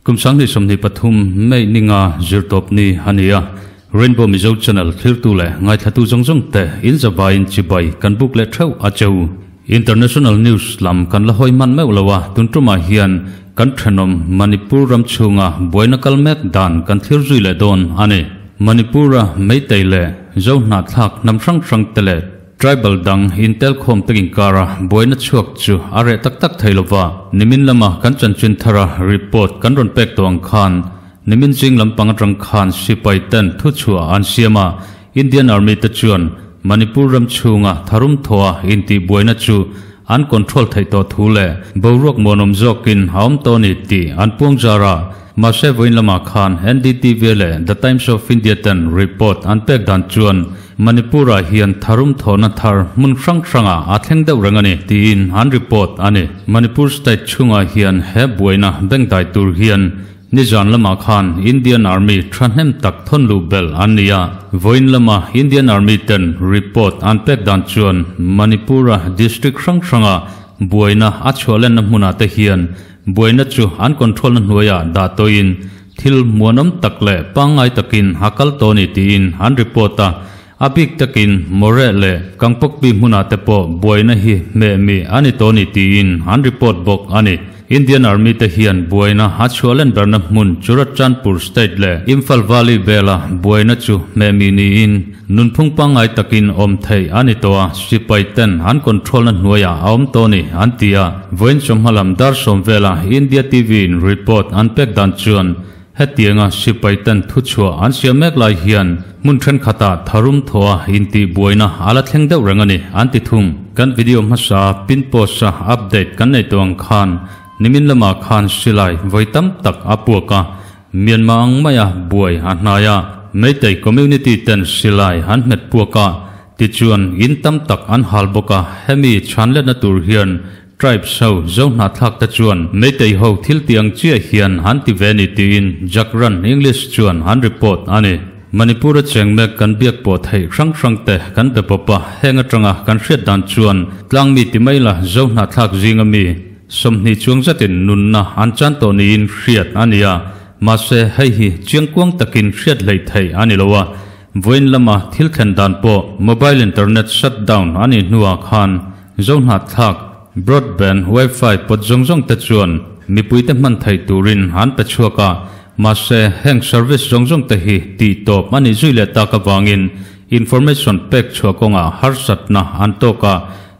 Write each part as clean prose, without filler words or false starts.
Kum 2023 May ni nga zirtawpni a ni a, Rainbow Mizo Channel thlirtu leh ngaithlatu zawng zawng te in zavaiin chibai kan buk leh theuh a cheu. International News lam kan la hawi hman meuh lo a, tun tumah hian kan thenawm Manipur ram chhunga buaina kal mek dan kan thlir zui leh dawn a ni. Manipur-a Meitei leh Zohnahthlak hnam hrang hrang te leh Tribal dang intelkhawm tak inkara buaina chhuak chu a reh tak tak thei lova, nimin lama kan chanchin thara report kan rawn pek tawh ang khan nimin zing lampang atang khan sipai ten thuchhuah an siam a, Indian Army te chuan Manipur ram chhunga tharum thawha intihbuaina chu an control theih tawh thu leh boruak muanawm zawkin a awm tawh a ni tih an puang zar a. Mahse vawiin lamah khan NDTV leh The Times of India ten report an pek dan chuan Manipur-ah hian tharum thawhna thar hmun hrang hrangah a thleng deuh reng a ni tiin an report a ni. Manipur state chhungah hian he buaina bengdai tur hian Nizan lamah khan Indian Army thahnem tak thawn luh belh an ni a, vawiin lama Indian Army ten report an pek dan chuan Manipur-a district hrang hranga buaina a chhuah lenna hmunah te hian buaina chu an control na hnuaiah dah tawhin thil muanawm tak leh pangngai takin a kal tawh a ni tiin an report a, a bik takin Moreh leh Kangpokpi hmunah te pawh buaina hi hmehmih a ni tawh a ni tiin an report bawk a ni. Indian Army te hian buaina a chhuahlen berna hmun Churachandpur state leh Imphal Valley vela buaina chu hmehmih niin nunphung pangngai takin awm theih a ni tawh a, sipai ten an control na hnuaiah a awm tawh a ni an ti a. Vawiin chawhma lam dar sawm vela India TV in report an pek dan chuan Hetianga sipai ten thuchhuah an siam mek lai hian hmun thenkhatah tharum thawha intihbuaina a la thleng deuh reng a ni, an ti thung. Kan video hmasa pin post-a update kan nei tawh ang khan nimin lamah khan silai vawi tam tak a puak a, Myanmar ang maia buai a hnai a, Meitei community ten silai an hmet puak a, tichuan in tam tak an hal bawk a, hemi chhanletna tur hian Tribes ho zo hnahthlak te chuan Meitei ho thil ti ang chiah hian an ti ve ni tiin Jagran English chuan an report a ni. Manipur a cheng mek kan biak pawh theih hrang hrang te kan be pawp a, heng atanga kan hriat dan chuan tlangmi ti mai la zo hnahthlak zinga mi 20 chuang zatin nunna an chan tawh niin hriat a ni a, mahse hei hi chiangkuang takin hriat hleih theih a ni lo a, vawiin lama thil thlen dan pawh mobile internet shutdown a nih hnuah khan Zohnahthlak, broadband, wifi pawt zawng zawng te chuan mipuite hman theih turin an pe chhuak a, mahse heng service zawng zawng te hi tih tawp a nih zui leh tak avangin information pek chhuah kawngah harsatna an tawk a,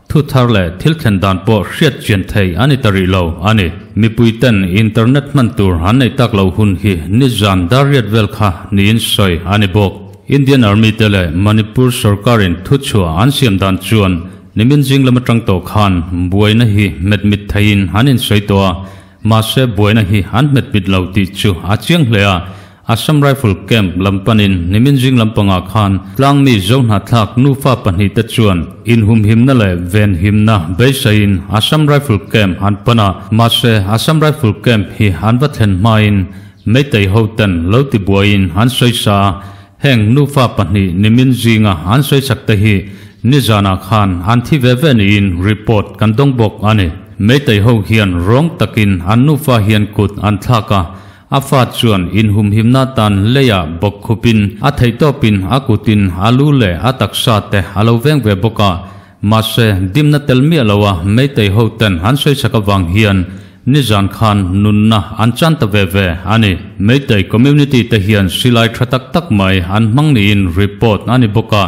thu thar leh thil thlen dan pawh hriat chian thei a ni ta rih lo a ni. Mipuiten internet hman tur an nei tak lo hun hi nizan dar riat vel kha niin sawi a ni bawk. Indian Army te leh Manipur sorkarin thuchhuah an siam dan chuan Nimin zing lam atang tawh khan buaina hi hmet mit theiin an insawi tawh a, mahse buaina hi an hmet mit lo tih chu a chiang hle a. Assam Rifle Camp lam panin nimin zing lampangah khan tlangmi Zohnahthlak nufa pahnihte chuan inhumhimna leh venhimna beiseiin Assam Rifle Camp an pan a, mahse Assam Rifle Camp hi an va thlen hmain Meitei hoten lo tibuaiin an sawisa a, Heng nufa pahnih nimin zinga an sawisak te hi nizanah khan an thi ve ve niin report kan dawng bawk a ni. Meitei ho hian rawng takin an nufa hian kut an thlak a, a fa chuan inhumhimna tan leiah bawk khupin a theihtawpin a kutin a lu leh a taksa te a lo veng ve bawk a, Mahse, dimna tel miah loa Meitei ho ten an sawisak avang hian nizan khan nunna an chan ta ve ve a ni. Meitei community te hian silai tha tak tak mai an hmang niin report a ni bawk a,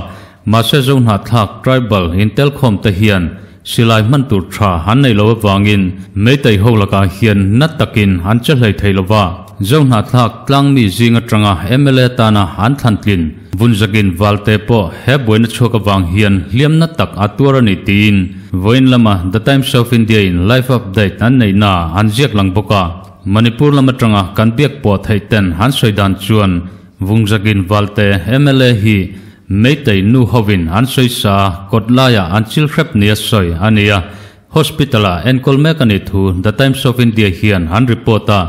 mahse Zohnahthlak tribal intelkhawm te hian silai hman tur tha an nei lo avangin Meitei ho lakah hian na takin an che hlei thei lova. Zohnahthlak tlangmi zing atanga mla tana an thlan tlin Vunzakin Valte pawh he buaina chhuak avang hian hliamna tak a tuar a ni tiin vawiin lama The Times of India in live update an neihna an ziak lang bawk a. Manipur lam atanga kan biak pawh theih ten an sawi dan chuan Vungzakin Valte mla hi Meitei nu hovin an sawi sa a, kawt laiah an chil hrep nia sawi a ni a. Hospital-ah enkawl mek a nih thu The Times of India hian an report a,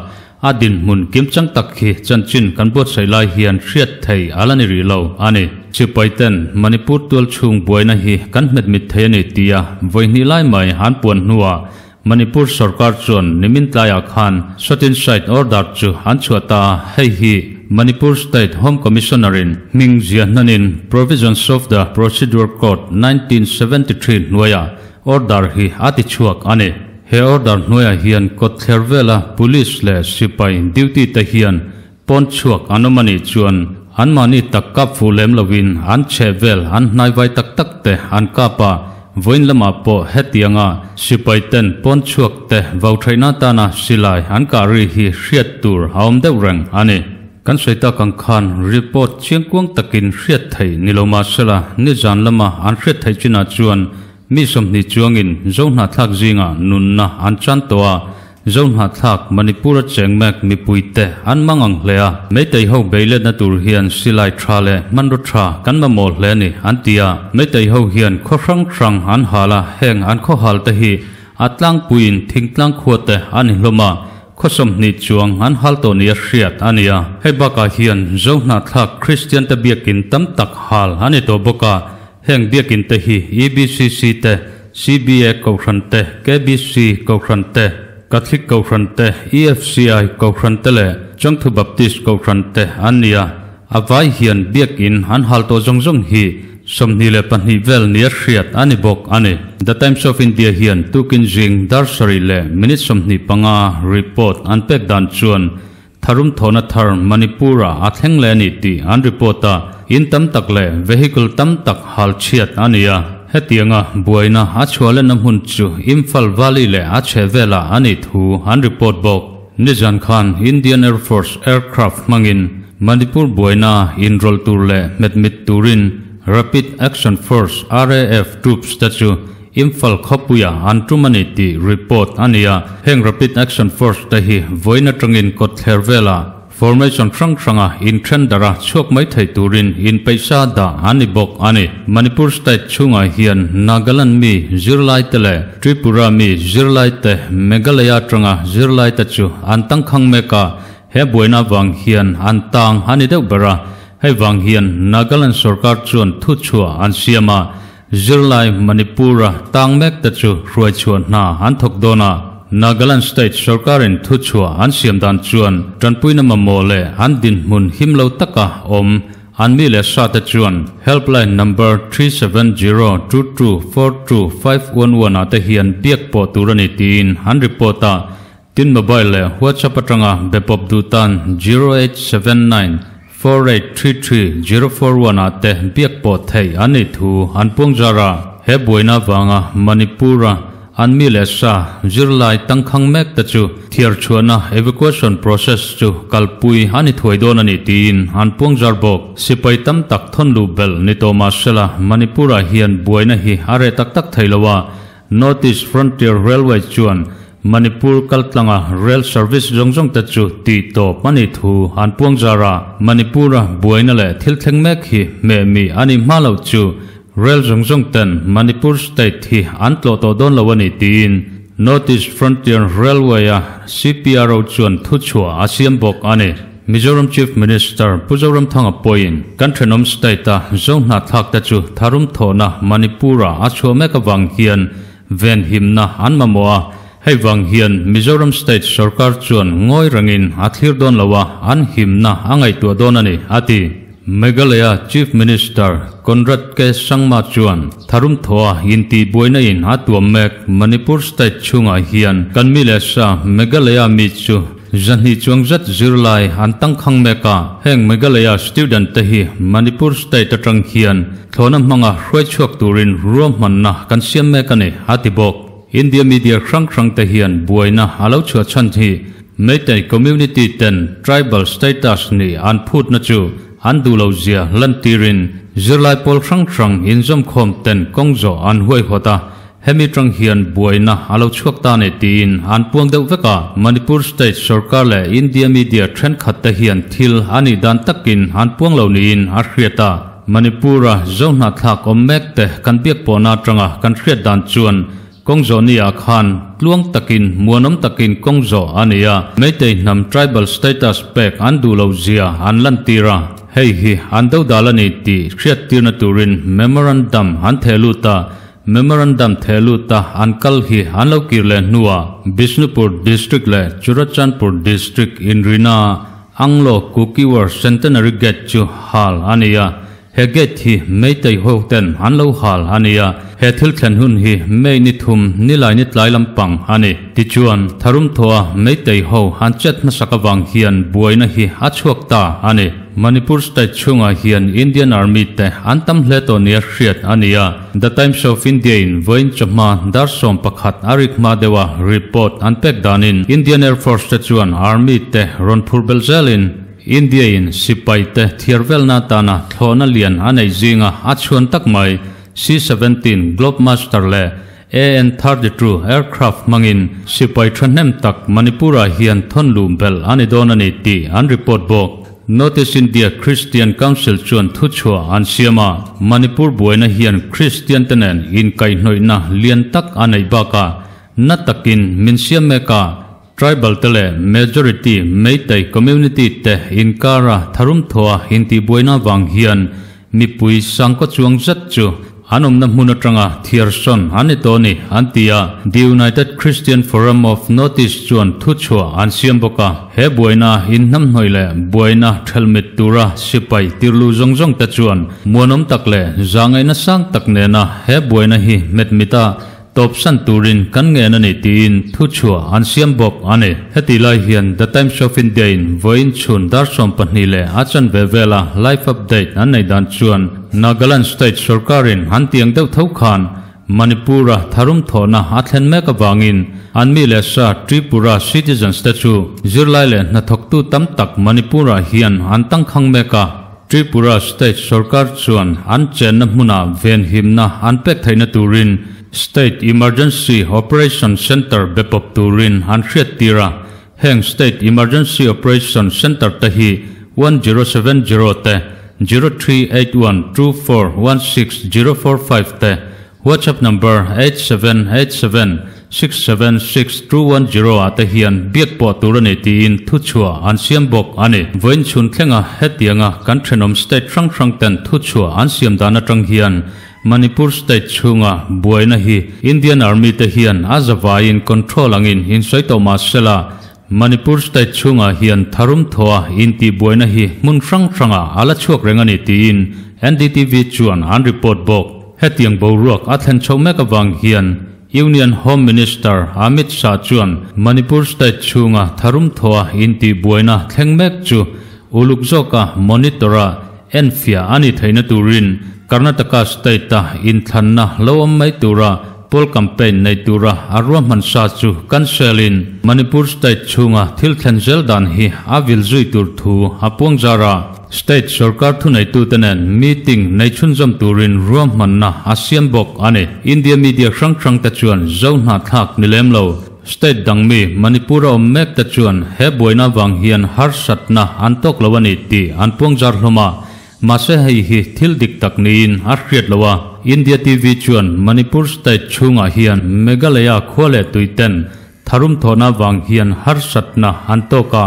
a dinhmun kimchang tak hi chanchin kan buatsaih lai hian hriat thei a la ni rih lo a ni. Sipaiten Manipur tual chhung buaina hi kan hmet mit thei a ni tia vawi hnih lai mai an puan hnuah Manipur sorkar chuan nimin tlaiah khan shot inside order chu an chhuah ta a, hei hi Manipur State Home Commissioner-in hming ziah hnanin Provisions of the Procedure Code 1973 hnuaiah order hi a ti chhuak a ni. He order hnuaiah hian kawtthler vela police leh sipai duty te hian Pawn chhuak an awm a nih chuan anmahni tak kap fuh lem loin an chheh vel an hnaivai tak tak te an kap a, vawiin lamah pawh hetianga sipai ten pawn chhuak te vau theihna atana silai an kah ri hi hriat tur a awm deuh reng a ni. Kan sawi tak ang khan report chiangkuang takin hriat theih ni lo mahsela nizan lama an hriat theih chinah chuan mi 20 chuangin Zohnahthlak zingah nunna an chan tawh a, Zohnahthlak Manipur-a cheng mek mipuite an mang ang hle a, Meitei ho beiletna tur hian silai tha leh hmanraw tha kan mamawh hle a ni, an ti a. Meitei ho hian khaw hrang hrang an hal a, heng an khaw hal te hi a tlangpuiin thingtlang khua te a ni hlawm a, khaw 20 chuang an hal tawh nia hriat a ni a. Hei bakah hian Zohnahthlak Kristian te biakin tam tak hal a ni tawh bawk a, heng biakin te hi EBCC te, CBA Kohhran te, KBC Kohhran te, Catholic Kohhran te, EFCI Kohhran te leh Chawngthu Baptist Kohhran te an ni a. A vai hian biakin an hal tawh zawng zawng hi 22 vel nia hriat a ni bawk a ni. The Times of India hian tukin zing dar sarih leh minute 25 report an pek dan chuan Tharum thawhna thar Manipur-ah a thleng leh a ni tih an report a, in tam tak leh vehicle tam tak hal chhiat a ni a. Hetianga buaina a chhuah lehna hmun chu Imphal Valley leh a chhehvelah a nih thu an report bawk. Nizan khan Indian Air Force aircraft hmangin Manipur buaina inrawlh tur leh hmetmit turin Rapid Action Force, RAF, troops te chu Imphal khawpuia an tum a ni tih report a ni a, heng Rapid Action Force te hi vawiin atangin kawtthler vela formation hrang hranga inthen darh a chhuak mai thei turin inpeihsa dah an ni bawk a ni. Manipur state chhungah hian Nagaland mi zirlai te leh Tripura mi zirlai te Meghalaya atanga zirlai te chu an tangkhang mek a, he buaina avang hian an tang a ni deuh ber a, hei vang hian Nagaland sorkar chuan thuchhuah an siam a, Zirlai Manipur-a tang mek te chu hruai chhuah hna an thawk dawn a, Nagaland State sorkarin thu chhuah an siam dan chuan tanpuina mamawh leh an dinhmun him lo taka awm an mi leh sa te chuan helpline number 3702242511 ah te hian biak pawh tur a ni tiin an report a. Tin mobile leh WhatsApp atanga be pawp duh tan 0879 4833 041 ah te biak pawh theih an nih thu an puang zar a. He buaina avanga Manipur-a an mi leh sa zirlai tangkhang mek te chu thiar chhuahna evacuation process chu kalpui a ni thuai dawn a ni tiin an puang zar bawk. Sipai tam tak thawn luh belh ni tawh mahsela Manipur-ah hian buaina hi a reh tak tak thei lo a, North East Frontier Railway chuan Manipur kaltlanga rail service zawng zawng te chu tih tawp a nih thu an puang zar a. Manipur-a buaina leh thil thleng mek hi hmeh mi a nih hma loh chu rail zawng zawng ten Manipur state hi an tlawh tawh dawn lo a ni tiin North East Frontier Railway-a CPRO chuan thuchhuah a siam bawk a ni. Mizoram Chief Minister Pu Zoramthanga pawhin kan thenawm state-a Zohnahthlak te chu tharum thawhna Manipur-ah a chhuah mek avang hian venhimna an mamawh a, hei vang hian Mizoram state sorkar chuan ngawi rengin a thlir dawn lo a, an himna a ngaihtuah dawn a ni, a ti. Meghalaya Chief Minister Conrad K. Sangma chuan tharum thawha intihbuaina in a tuam mek Manipur state chhungah hian kan mi leh sa Meghalaya mi chu 200 chuang zet zirlai an tangkhang mek a, heng Meghalaya student te hi Manipur state atang hian thlawhna hmanga hruai chhuak turin ruahmanna kan siam mek a ni, a ti bawk. India media hrang hrang te hian buaina a lo chhuah chhan hi Meitei community ten tribal status nih an phutna chu an duh lo zia lantirin zirlai pawl hrang hrang inzawmkhawm ten kawng zawh an huaihawt a, Hemi tang hian buaina a lo chhuak ta ni tiin an puang deuh vek a, Manipur state sorkar leh India media thenkhat te hian thil a nih dan takin an puang lo niin a hriat a. Manipur-a Zohnahthlak awm mek te kan biak pawhna atanga kan hriat dan chuan kawng zawh ni ah khan tluang takin muanawm takin kawng zawh a ni a, Meitei hnam tribal status pek an duh loh zia an lantir a, hei hi an dodal a ni tih hriattirna turin memorandum an theh lut a. Memorandum thehlut a an kal hi an lo kir leh hnuah Bishnupur District leh Churachandpur District inrina Anglo Kuki War Centenary Gate chu hal a ni a. He gate hi Meitei ho ten an lo hal a ni a, he thil thlen hun hi May ni thum nilai ni tlai lampang a ni. Tichuan, tharum thawha Meitei ho an chet hmasak avang hian buaina hi a chhuak ta a ni. Manipur state chhungah hian Indian Army te an tam hle tawh nia hriat a ni a, The Times of India in vawiin chawhma dar 11 a rik hma deuha report an pek danin Indian Air Force te chuan Army te rawn phur belh zelin India in sipai te thiar velna atana thlawhna lian a neih zinga a chhuan tak mai C-17 Globemaster leh AN-32 aircraft hmangin sipai thahnem tak Manipur-ah hian thawn luh belh a ni dawn a ni tih an report bawk. Northeast India Christian Council chuan thuchhuah an siam a, Manipur buaina hian Kristian te nen inkaihhnawihna lian tak a neih bakah na takin min siam mek a, Tribal te leh majority Meitei community te inkara tharum thawha intihbuaina vang hian mipui sangkaw chuang zet chu an awmna hmun atanga thiarsawn an ni tawh a ni, an ti a. The United Christian Forum of North East chuan thuchhuah an siam bawk a. He buaina inhnamhnawih leh buaina thelhmit tura sipai tirlu zawng zawng te chuan muanawm tak leh zahngaihna sang tak nena he buaina hi hmetmit a Tawpsan turin kan ngen a ni tiin thuchhuah an siam bawk a ni. Heti lai hian The Times of India in vawiin chhun dar 12 leh a chanve vela live update an nei dan chuan Nagaland state sorkarin an tiang deuh tho khan Manipur-a tharum thawhna a thlen mek avangin an mi leh sa Tripura citizens te chu zirlai leh hnathawktu tam tak Manipur-ah hian an tangkhang mek a. Tripura State sorkar chuan an chenna hmunah venhimna an pek theihna turin State Emergency Operation Centre be pawp turin an hriattir a, heng State Emergency Operation Centre te hi 1070 te, 03812416 045 te, WhatsApp number 8787676210 ah te hian biak pawh tur a ni tiin thuchhuah an siam bawk a ni. Vawiin chhun thlenga hetianga kan thenawm state hrang hrang ten thuchhuah an siam dan atang hian Manipur state chhunga buaina hi Indian Army te hian a zavaiin control angin insawi tawh mah sela Manipur state chhungah hian tharum thawha intihbuaina hi hmun hrang hrangah a la chhuak reng a ni tiin NDTV chuan an report bawk. Hetiang boruak a thlen chhoh mek avang hian Union Home Minister Amit Shah chuan Manipur state chhunga tharum thawha intihbuaina thleng mek chu uluk zawka monitor-a enfiah a nih theihna turin Karnataka state-a inthlanna lo awm mai tura Poll campaign nei tura a ruahman sa chu cancel-in Manipur state chhunga thil thlen zel dan hi a vil zui tur thu a puang zar a. State sorkar thuneitute nen meeting nei chhunzawm turin ruahmanna a siam bawk a ni. India media hrang hrangte chuan zo hnahthlak ni lem lo. State dang mi Manipur-a awm mekte chuan he buaina vang hian harsatna an tawk lo a ni tih an puang zar hlawm a. Mahse hei hi thil dik tak niin a hriat lo a, India TV chuan Manipur state chhungah hian Meghalaya khua leh tui ten tharum thawhna vang hian harsatna an tawk a,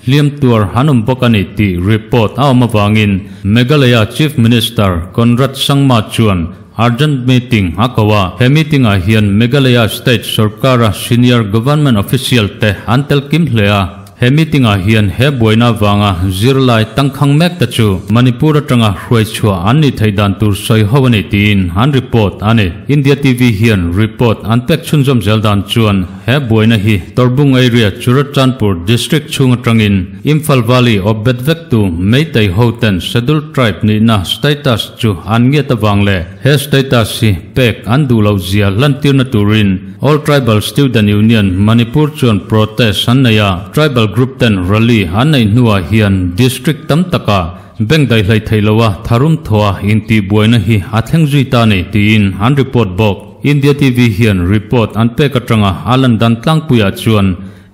hliam tuar an awm bawk a ni tih report a awm avangin Meghalaya Chief Minister Conrad Sangma chuan urgent meeting a ko a, he meeting ah hian Meghalaya state sorkara senior government official te an tel kim hle a. He meeting ah hian he buaina vanga zirlai tangkhang mek te chu Manipur atanga hruai chhuah an nih theih dan tur sawi ho a ni tiin an report a ni. India TV hian report an pek chhunzawm zel dan chuan he buaina hi Torbung area Churachandpur district chhung atangin Imphal Valley awp bet vek tu Meitei ho ten Scheduled Tribe nihna status chu an ngiat avang leh he status hi pek an duh loh zia lantirna turin All Tribal Student Union, Manipur chuan protest an nei a, tribal group ten rally an neih hnuah hian district tam taka bank daihlai theih loha tharum thawha intihbuaina hi a thleng zui ta a ni tiin an report bawk. India TV hian report an pek atanga a lan dan tlangpuiah chuan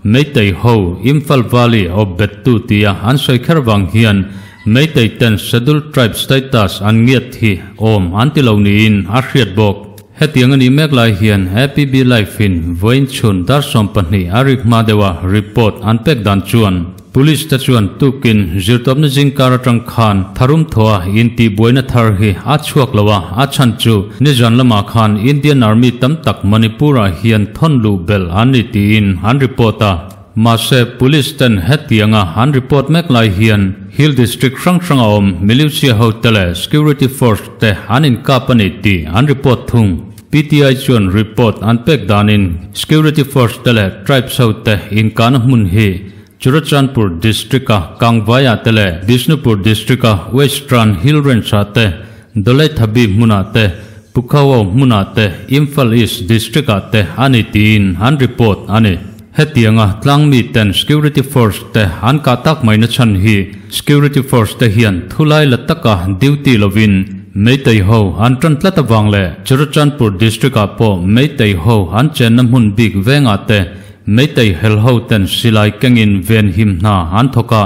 Meitei ho Imphal Valley awp bettu tia an sawi kher vang hian Meitei ten Scheduled Tribe status an ngiat hi awm an ti lo niin a hriat bawk. Hetiang a nih mek lai hian APB Life in vawiin chhun dar 12 a rik hma deuha report an pek dan chuan. Police te chuan tukin zirtawpna zingkar atang khan tharum thawha intihbuaina thar hi a chhuak lo a, a chhan chu nizan lamah khan Indian Army tam tak Manipur-ah hian thawn luh belh an ni tiin an report a. Mahse, Police ten hetianga an report mek lai hian Hill District hrang hranga awm militia ho te leh Security Force te an inkap a ni tih an report thung. PTI chuan report an pek danin Security Force te leh Tribes ho te inkahna hmun hi Churachandpur District-a Kangvai-ah te leh Bishnupur District-a Western Hill Range-ah te, Dolaithabi hmunah te, Pukhao hmunah te, Imphal East District-ah te a ni tiin an report a ni. Hetianga tlangmi ten Security Force te an kah tak mai na chhan hi Security Force te hian thulai la taka duty lovin Meitei ho an tan tlat avang leh Churachandpur District-ah pawh Meitei ho an chenna hmun bik vengah te Meitei hel ho ten silai kengin ven him hna an thawk a,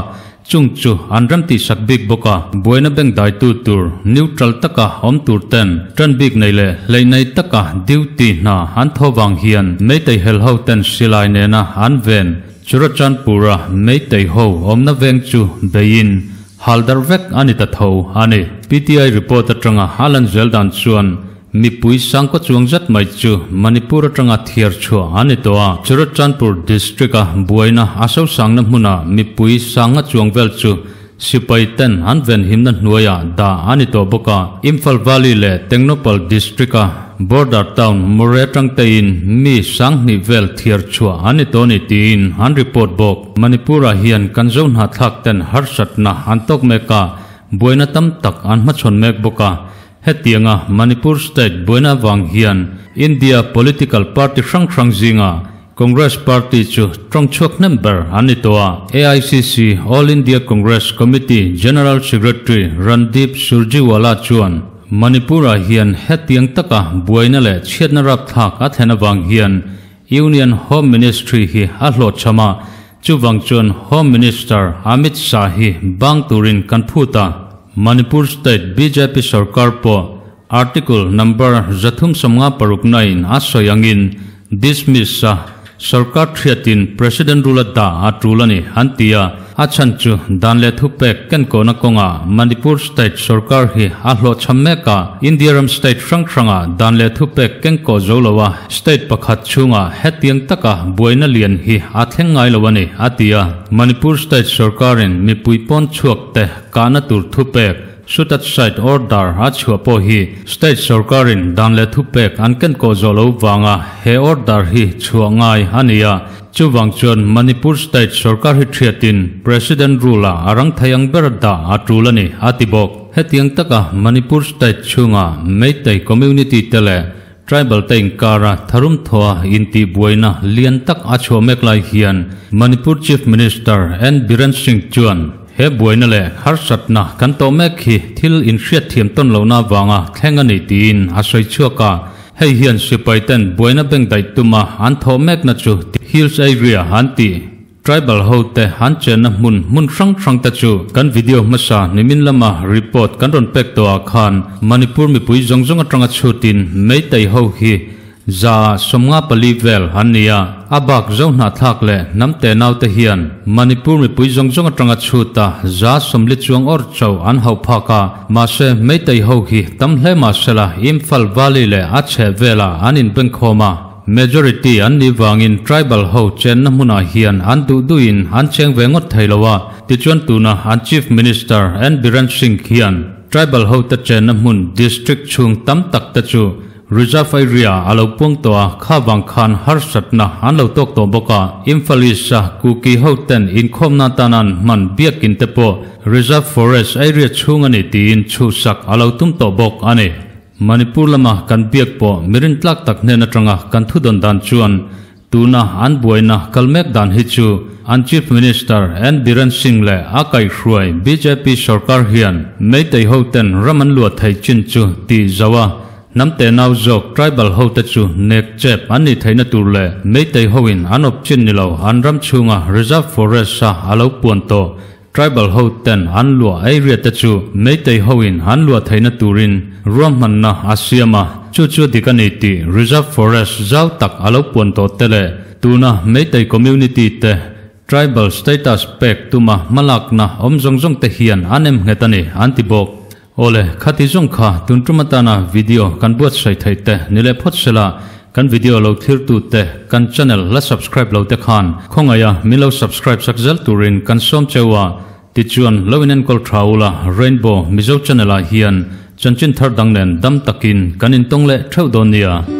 chung chu an ram tihsak bik bawk a, buaina beng daitu tur neutral taka awm tur ten tan bik nei leh hleih nei taka duty hna an thaw vang hian Meitei hel ho ten silai nena an ven Churachandpur-a Meitei ho awmna veng chu beiin hal darh vek a ni ta tho a ni. PTI report atanga a lan zel dan chuan Mipui sangkaw chuang zet mai chu Manipur atanga thiar chhuah a ni tawh a, Churachandpur District-a buaina a sosangna hmuna mipui sanga chuang vel chu sipai ten an venhimna hnuaiah dah a ni tawh bawk a. Imphal Valley leh Tengnoupal District-a border town Moreh atang tein mi sanghnih vel thiar chhuah a ni tawh a ni tiin an report bawk. Manipur-ah hian kan zo hnahthlak ten harsatna an tawk mek a, buaina tam tak an hmachhawn mek bawk a. Hetianga Manipur state buaina avang hian India political party hrang hrang zinga Congress party chu tawng chhuak hnem ber an ni tawh a. AICC, All India Congress Committee, General Secretary Randeep Surjewala chuan Manipur-ah hian hetiang taka buaina leh chhiatna rapthlak a thlen avang hian Union Home Ministry hi a hlawhchham a, chuvang chuan Home Minister Amit Shah hi bang turin kan phut a. Manipur State bjp sorkar pawh Article number 356 in a sawi angin dismiss a sorkar thiatin President rule a dah a tul a ni an ti a, a chhan chu dan leh thupek kenkawhna kawngah Manipur State sorkar hi a hlawhchham mek a, India ram state hrang hrangah dan leh thupek kengkawh zo lo a, state pakhat chhungah hetiang taka buaina lian hi a thleng ngai lo a ni a ti a. Manipur State sorkarin mipui pawn chhuak te Kahna tur thupek, shoot at sight order, a chhuah pawh hi state sorkarin dan leh thupek an kenkawh zawh lo vanga he order hi chhuah ngai a ni a. Chuvang chuan Manipur state sorkar hi thiatin President rule-a a rang thei ang ber dah a tul a ni, a ti bawk. Hetiang taka Manipur state chhunga Meitei community te leh Tribal te inkara tharum thaw intihbuaina lian tak a chhuah mek lai hian Manipur Chief Minister N Biren Singh chuan he buaina leh harsatna kan tawh mek hi thil inhriatthiam tawn lohna avanga thleng a ni tiin a sawi chhuak a. Hei hian sipai ten buaina bengdaih tuma an thawh mekna chu Hills Area an tih. Tribal ho te an chenna hmun hmun hrang hrang te chu kan video hmasa nimin lama report kan rawn pek tawh ah khan Manipur mipui zawng zawng atanga chhutin Meitei ho hi 154 vel an ni a, a bak zo hnahthlak leh hnam te nau te hian Manipur mipui zawng zawng atanga chhuta 40 chuang awrh chauh an hauh phak a, mahse Meitei ho hi tam hle mahsela Imphal Valley leh a chheh velah an inbengkhawm a. Majority an nih vangin tribal ho chenna hmunah hian an duh duhin an cheng ve ngawt thei lo a, tichuan tuna an Chief Minister N Biren Singh hian tribal ho te chenna hmun district chhung tam tak te chu reserve area a lo puang tawh a, kha vang khan harsatna an lo tawk tawh bawk a, Imphal East a Kuki ho ten inkhawmna atana an hman biakin te pawh reserve forest area chhung a ni tiin chhuhsak a lo tum tawh bawk a ni. Manipur lama kan biak pawh mirin tlak tak hnen atanga kan thudawn dan chuan tuna an buaina kal mek dan hi chu an Chief Minister N Biren Singh leh a kaihhruai bjp sorkar hian Meitei ho ten ram an luah thei chin chu tih zo a, hnam te nau zawk tribal ho te chu nek chep an nih theihna tur leh Meitei ho in an awp chin ni lo an ram chhunga reserve forest a a lo puan tawh Tribal ho ten an luah ei riat te chu Meitei ho in an luah theihna turin ruahmanna a siam a, chu chu dik a ni tih Reserve Forest zau tak a lo puan tawh te leh tuna Meitei community te Tribal status pek tuma hmalakna awm zawng zawng te hian an em nghet a ni, an ti bawk. Awle, khati zawng kha tun tum atana video kan buatsaih theih te ni leh phawt sela, kan video lo thirtu te kan channel la subscribe lo te khan khawngaiha min lo subscribe sak zel turin kan sawm cheu a, tichuan lo inenkawl tha ula Rainbow Mizo channel ah hian chanchin thar dang nen dam takin kan intawng leh theuh dawn nia.